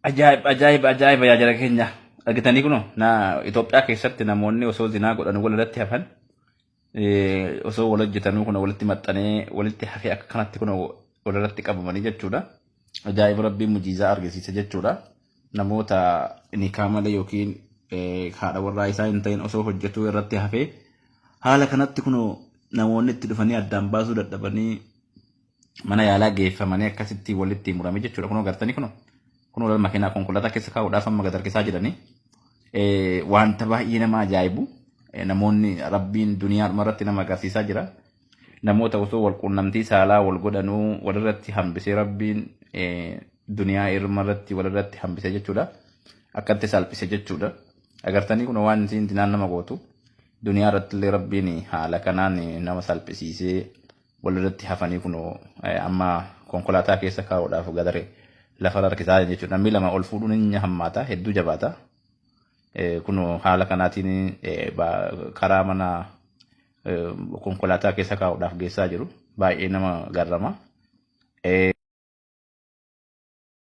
Ajaa'iba ajaa'iba ajaa'iba yaa jara keenya. Argitanii kunoo na Itoophiyaa keessatti namoonni osoo zinaa godhan walirratti hafan osoo wal hojjetanuu kun walitti maxxanee walitti hafee akka kanatti kun walirratti qabamanii jechuudha. Ajaa'iba rabbiin mujiizaa argisiise jechuudha. Namoota nikaa malee yookiin haadha warraa isaa hin ta'in osoo hojjetuu irratti hafee haala kanatti kun namoonni itti dhufanii addaan baasuu dadhabanii mana yaalaa geeffamanii akkasitti walitti murame jechuudha. Kunoo gartanii kunoo kunoo makiinaa konkolaataa keessa kaa'uudhaaf amma gad harkisaa jiranii. Wanta baay'ee nama ajaa'ibu namoonni rabbiin duniyaa irratti nama agarsiisaa jira. Namoota osoo wal quunnamtii saalaa wal godhanuu walirratti hambisee rabbiin duniyaa irratti walirratti hambisee jechuudha. Akkatti salphise jechuudha. Agartanii kun waan isin dinaan nama gootu duniyaa irratti illee rabbiin haala kanaan nama salphisiisee walirratti hafanii kunoo amma konkolaataa keessa kaa'uudhaaf gadare lafa harkisaa jechuudha. Namni lama ol fuudhuun ni hammaata hedduu jabaata. Kunoo haala kanaatiin karaa mana konkolaataa keessa kaa'uudhaaf geessaa jiru. Baay'ee nama garrama.